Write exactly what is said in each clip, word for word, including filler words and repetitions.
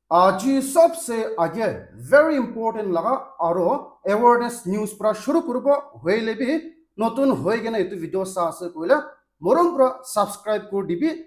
Aji sabse age very important laga aro awareness news pra shuru kuribo. Hoile bi notun hoi kena etu video sa ase koile morom pra subscribe kuri dibi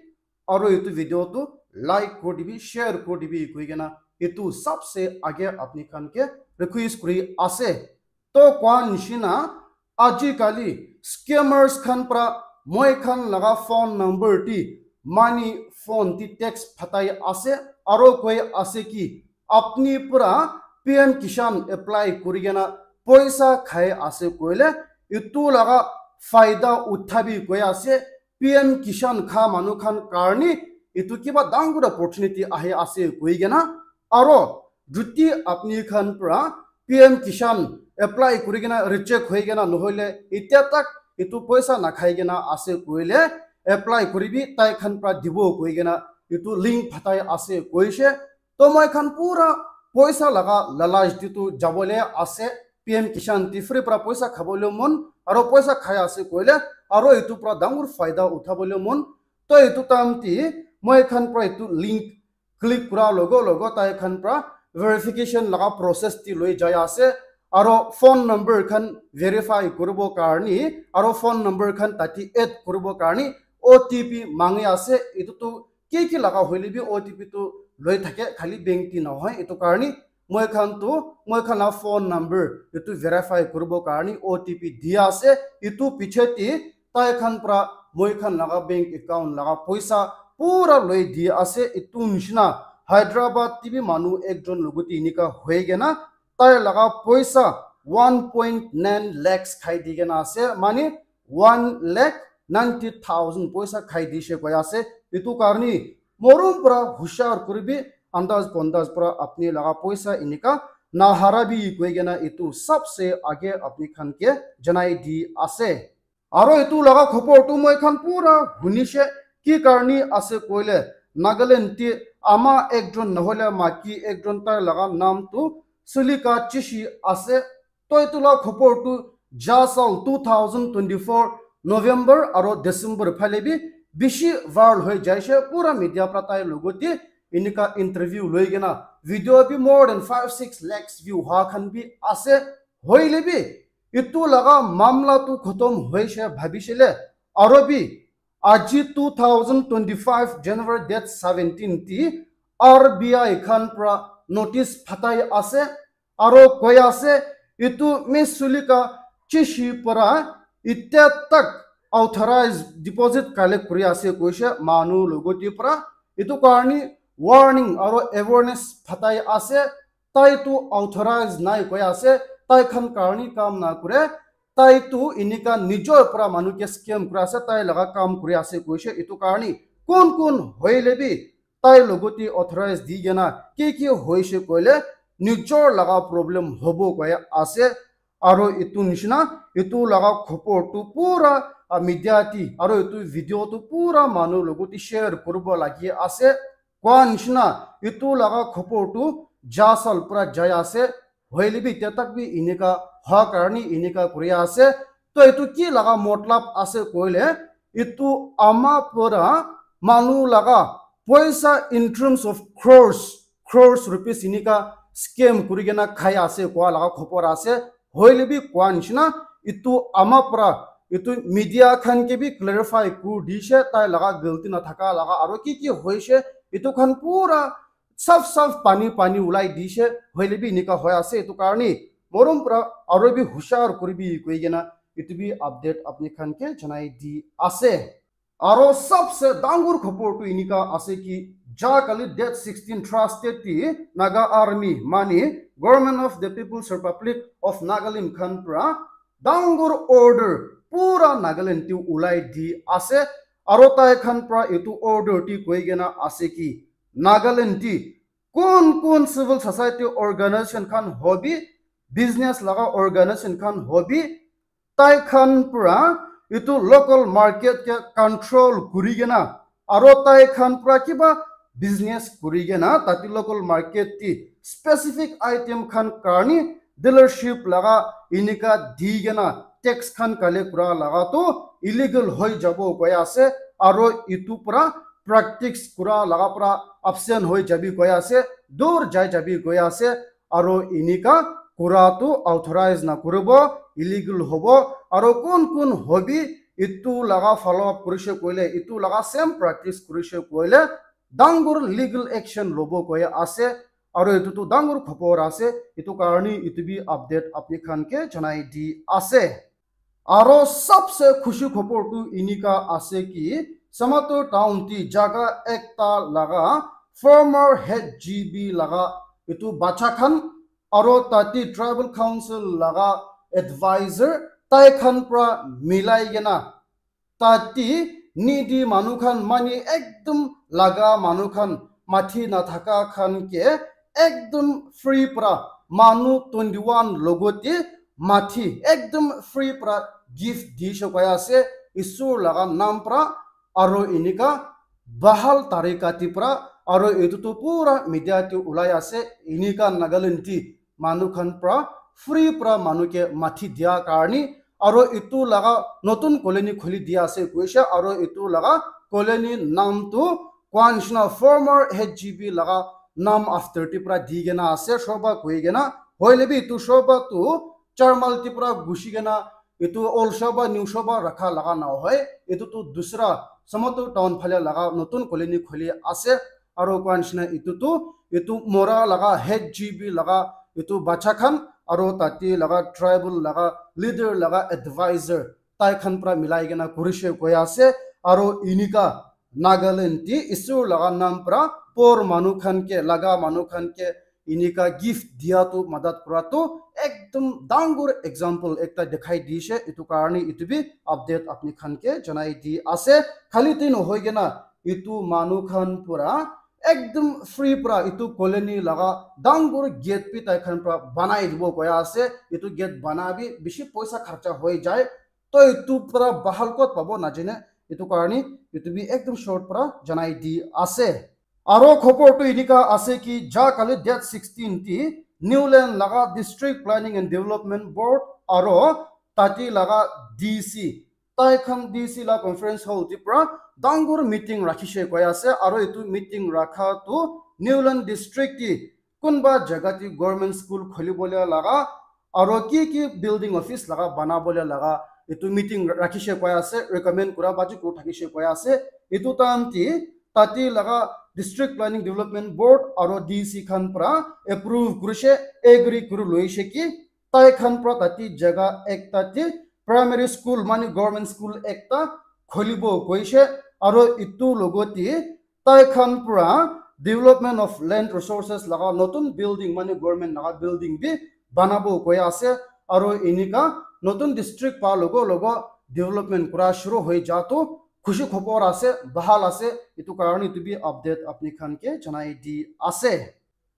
aro etu video tu like kuri dibi, share kuri dibi koi kena etu sabse age apni khan ke request kuri ase. To koa nishina, ajikali scammers khan pra moi khan laga phone number ti mani phone ti text phatai ase aro koi ase ki apni pra P M Kisan apply kuri kena poisa khai ase koile etu laga faida uthabi koi ase. P M Kisan kha manu khan karni etu kiba dangor opportunity ahi ase koi kena aro juti apni khan pra P M Kisan apply kuri kena reject hoi kena nohoile itya tak etu poisa nakhai kena ase koile apply kuribi tai khan pra dibo koi kena etu link phatai ase koise. To moi khan pura poisa laga lalach ditu jabole ase. P M Kisan ti free pra poisa khabole mon aro poisa khai ase koile aro etu pra dangor faida uthabole mon. To etu time ti moi khan pra etu link click kura logo logo tai khan pra verification laga process ti loi jai ase aro phone number khan verify kuribo karni aro phone number khan tati add kuribo karni O T P mangi ase. Etu tu ki ki laga hoile bi O T P tu loi thake, khali bank ti nohoi. Etu karni moi khan tu moi khan la phone number etu verify kuribo karni O T P di ase. Etu piche ti tai khan pra moi khan laga bank account laga poisa pura loi di ase. Etu nishina Hyderabad ti bi manu ekjon logot enika hoi kena tai laga poisa one point nine lakhs khai di kena ase, mane one lakh ninety thousand poisa khai dishe koi ase. Etu karni morom pra hushar kuribi, andaz pondaz pra apni laga poisa enika naharabi koi kena etu sabse age apni khan ke janai di ase. Aro etu laga khobor tu moi khan pura hunishe, ki karni ase koile Nagaland ti ama ekjon nohole maki ekjon tai laga naam tu Sulika Chishi ase. To etu laga khobor tu ja sal two thousand twenty-four November aro December phale bi bishi viral hoi jaise, pura media pra tai logot te enika interview loi kena video bi more than five six lakhs view hua khan bi ase. Hoile bi etu laga mamla tu khotom hoise bhabishile aro bi aji two thousand twenty-five January date seventeen ti R B I khan pra notice phatai ase aro koi ase etu Miss Sulika Chishi pra itya tak authorized deposit collect kuri ase koise manu logot te pra. Etu karni warning aro awareness phatai ase. Tai tu authorized nai koi ase, tai khan karni kam na kure, tai tu enika nijor pra manu ke scam kuri ase, tai laga kam kuri ase koise. Etu karni kun kun hoile bi tai logot te authorized di kena ki ki hoise koile nijor laga problem hobo koi ase. Aro etu nishina etu laga khobor tu pura media ti aro etu video tu pura manu logot te share kuribo lagi ase. Koa nishina etu laga khobor tu ja sal pra jai ase, hoile bi itya tak bi enika hua karni enika kuri ase. To etu ki laga matlab ase koile etu ama pra manu laga poisa in terms of crores, crores rupees enika scam kuri kena khai ase koa laga khobor ase. Hoile bi koa nishina etu ama pra etu media khan ke bi clarify kuri dishe, tai laga galti na thaka laga aro ki ki hoise etu khan pura saf saf pani pani ulai dishe. Hoile bi enika hoi ase, etu karni morom pra aro bi hushar kuribi koi kena etu bi update apni khan ke janai di ase. Aro sabse dangor khobor tu enika ase ki ja kali date sixteen Thursday ti Naga Army mane Government of the People's Republic of Nagaland khan pra dangor order pura Nagaland ti ulai di ase. Aro tai khan pra etu order ti koi kena ase ki Nagaland ti kun kun civil society organization khan hobi, business laga organization khan hobi, tai khan pra etu local market ke control kuri kena aro tai khan pra kiba business kuri kena tate local market ti specific item khan karni dealership laga enika di kena tax khan collect kura laga tu illegal hoi jabo koi ase. Aro etu pra practice kura laga pra absent hoi jabi koi ase, dur jai jabi koi ase, aro inika kura tu authorize na kuribo, illegal hobo, aro kun kun hobi itu laga follow up kurishe koile, itu laga same practice kurishe koile, dangor legal action lobo koi ase, aro itu tu dangor khobor ase, itu karni itu bi update apni khan ke janai di ase. Aro sabse khushi khobor tu inika ase ki Samator town ti jaga ekta laga former head G B laga itu bacha khan aro tati tribal council laga advisor tai khan pra milai kena tati needy manu khan mani ekdum laga manu khan mathi na thaka khan ke ekdum free pra manu twenty one logote mathi ekdum free pra gift di shokai ase Isur laga nam pra aro inika bahal tarika ti pra aro itu tu pura media ti ulai ase inika Nagaland ti manu khan pra free pra manu ke mathi dia karni aro itu laga notun colony khuli dia ase koisha aro itu laga colony nam tu kwan shina former H G B laga nam after ti pra di kena ase shoba koi kena hoile bi itu shoba tu charmal ti pra gushi kena itu old shoba new shoba rakha laga na hoi itu tu dusra Samator town phale laga notun colony khuli ase aro kwan shina itu tu itu mora laga head G B laga itu bacha khan aro tati laga tribal laga leader laga advisor tai khan pra milai kena kurishe koi ase aro inika Nagaland ti Isur laga nam pra por manu khan ke laga manu khan ke inika gift dia tu madat kura tu ekdum dangor example ekta dikhai dishe itu karni itu bi update apni khan ke janai di ase khali tin hoi kena itu manu khan pura ekdum free pra itu colony laga dangor gate bi tai khan pra banai dibo koi ase itu gate bana bi bishi poisa kharcha hoi jai to itu pra bahal kot pabo najane itu karni itu bi ekdum short pra janai di ase aro khobor tu inika ase ki ja kali date sixteen ti Newland laga district planning and development board aro tati laga D C tai khan D C la conference hall ti pra dangor meeting rakhishe koi ase aro itu meeting rakha tu Newland district ti kunba jaga ti government school khuli bole laga aro ki ki building office laga bana bole laga itu meeting rakhishe koi ase recommend kura baji kuru thakishe koi ase itu time ti tati laga district planning development board aro D C khan pra approve kurishe agree kuru loishe ki tai khan pra tati jaga ekta ti primary school mani government school ekta kholibo koishe aro itu logote tai khan pra development of land resources laga notun building mani government laga building bi banabo koi ase aro inika notun district pa logo logo development kura shuru hoi ja tu khushi khobor ase bahal ase itu karni itu bi update apni khan ke janai di ase.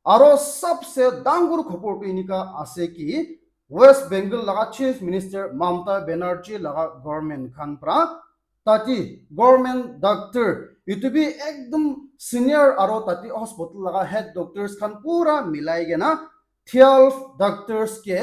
Aro sabse dangor khobor tu inika ase ki West Bengal laga Chief Minister Mamata Banerjee laga government khan pra tati government doctor itu bi ekdum senior aro tati hospital laga head doctors khan pura milai kena twelve doctors ke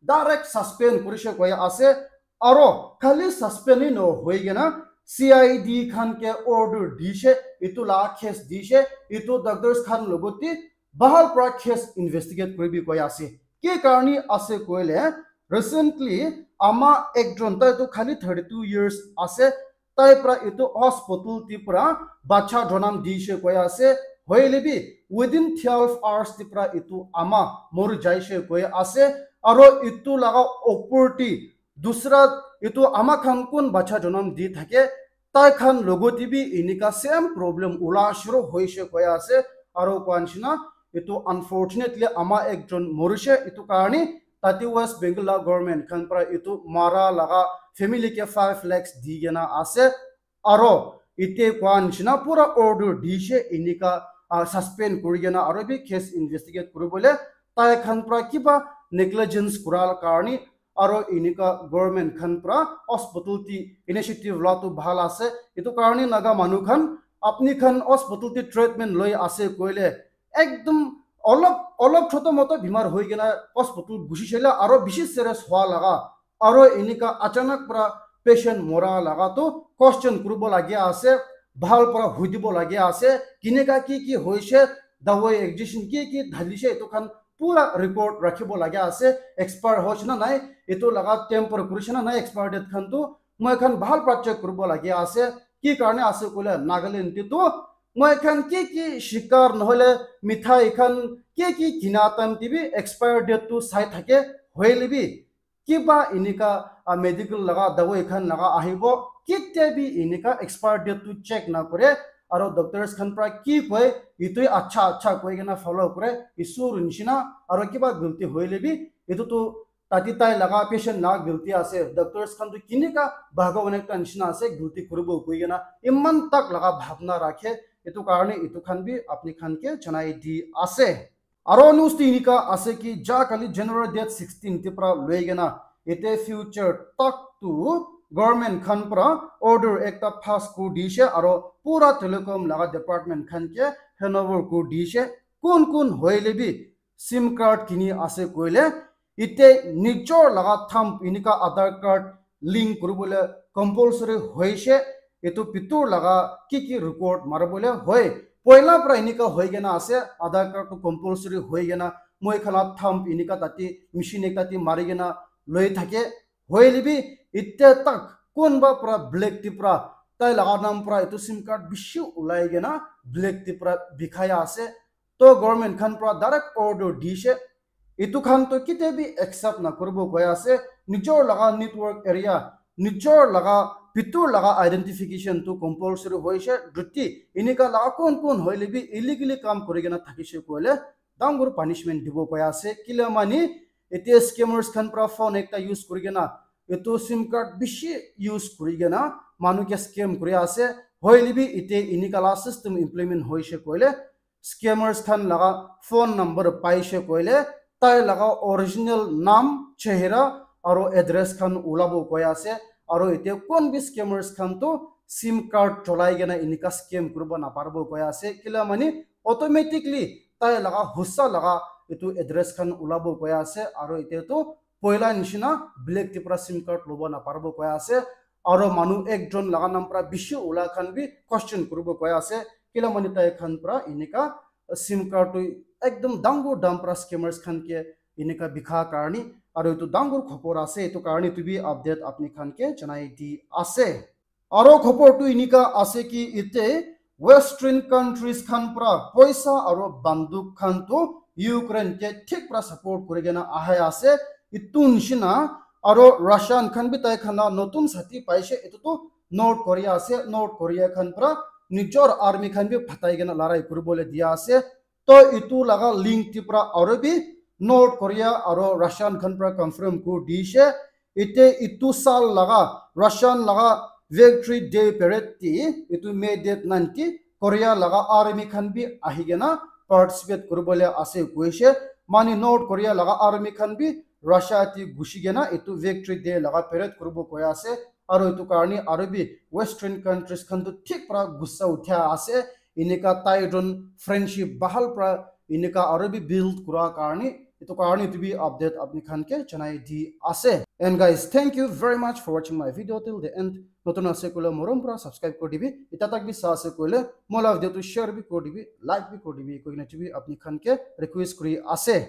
direct suspend kurishe koi ase aro khali suspend hi no hoi kena C I D khan ke order dishe itu la case dishe itu doctors khan logote bahal pra case investigate kuribi koi ase ki karni ase koile recently ama ekjon tai tu khali thirty two years ase tai pra itu hospital ti pra bacha jonam dishe koi ase hoile bi within twelve hours ti pra itu ama mori jaishe koi ase aro itu laga opor ti dusra itu ama khan kun bacha jonam di thake tai khan logote bi inika same problem ula shuru hoishe koi ase aro kwan shina itu unfortunately ama ekjon morishe itu karni tati West Bengal la government khan pra itu mara laga family ke five lakhs di kena ase aro ite kwan shina pura order dishe inika uh, suspend kuri kena aro bi case investigate kuribole tai khan pra kiba negligence kura karni aro inika government khan pra hospital ti initiative la tu bhal ase itu karni naga manu khan apni khan hospital ti treatment loi ase koile ekdum olop olop choto moto bimar hoi kena hospital gushi shela aro bishi serious hua laga aro inika achanak pra patient mora laga tu question kuribo lagia ase bhal para hudibo lage ase, kineka ki ki hoise, dawai injection ki ki dhalishe, etu khan pura record rakhibo lage ase, expire hoise na nai, etu laga temper kurise na nai, expire date khan tu moi khan bhal para check kuribo lage ase. Ki karne ase koile Nagaland te tu moi khan ki ki shikar nohole mithai khan ki ki kina time te bi expire date tu sai thake, hoile bi kiba enika, ah, medical laga dawai khan laga ahibo, kitia bi enika expire date tu check na kore, aro doctors khan pra ki koi, etu acha acha koi kena follow kore, isur nishina, aro kiba galti hoile bi, etu tu tati tai laga patient laga galti ase, doctors khan tu kinika bhagavan ekta nishina ase, galti kuribo koi kena iman tak laga bhabna rakhe, etu karne etu khan bi apni khan ke janai di ase. Aro news tu enika ase ki ja kali January date sixteen te pra loi kena ete future tak tu government khan pra order ekta pass kuri dishe aro pura telecom laga department khan ke handover kuri dishe. Kun kun hoile bi sim card kini ase koile ete nijor laga thumb enika Aadhaar card link kuribole compulsory hoise. Etu pitor laga ki ki record maribole hoi, poila pra enika hoi kena ase, Aadhaar card tu compulsory hoi kena moi khan la thumb enika tate machine ekta te mari kena loi thake. Hoile bi ite tak kunba pra Black Tipra, tai laga nam pra etu sim card bishi ulai kena Black Tipra bikhai ase. To government khan pra direct order dishe, etu khan to kitia bi accept na kuribo koi ase. Nijor laga network area, nijor laga pitor laga identification tu compulsory hoise. Juti enika laga kun kun hoile bi illegally kam kuri kena thakise koile dangor punishment dibo koi ase. Kile mani etia scammers khan pra phone ekta use kuri kena etu sim card bishi use kuri kena manu ke scam kuri ase. Hoile bi etia enika la system implement hoise koile scammers khan laga phone number paise koile tai laga original nam, chehra aro address khan ulabo koi ase. Aro etia kun bi scammers khan tu sim card cholai kena enika scam kuribo naparibo koi ase. Kile mani automatically tai laga husa laga etu address khan ulabo koi ase. Aro etia tu poila nishina Black Tipra sim card lobo naparibo koi ase. Aro manu ekjon laga nam pra bishi ula khan bi question kuribo koi ase. Kile mani tai khan pra enika sim card tu ekdom dangor dam pra scammers khan ke enika bikha karni, aro etu dangor khobor ase, etu karni etu bi update apni khan ke janai di ase. Aro khobor tu enika ase ki ite Western countries khan pra poisa aro banduk khan tu Ukraine ke thik pra support kuri kena ahai ase. Etu nishina aro Russian khan bi tai khan la notun sati paise, etu tu North Korea ase. North Korea khan pra nijor army khan bi phatai kena larai kuribole dia ase. To etu laga link te pra aro bi North Korea aro Russian khan pra confirm kuri dishe. Ite etu sal laga Russian laga Victory Day Parade te etu May date nine te Korea laga army khan bi ahi kena participate kuribole ase koise. Mani North Korea laga army khan bi Russia te gushi kena etu Victory Day laga parade kuribo koi ase. Aro etu karni aro bi Western countries khan tu thik pra gussa uthia ase. Enika tai jon friendship bahal pra enika aro bi build kura karni, etu karni etu bi update apni khan ke janai di ase. And guys, thank you very much for watching my video till the end. Notun ase koile morom pra subscribe kuri dibi. Ita tak bi sa ase koile mo la video tu share bi kuri dibi, like bi kuri dibi. Koi kena etu bi apni khan ke request kuri ase.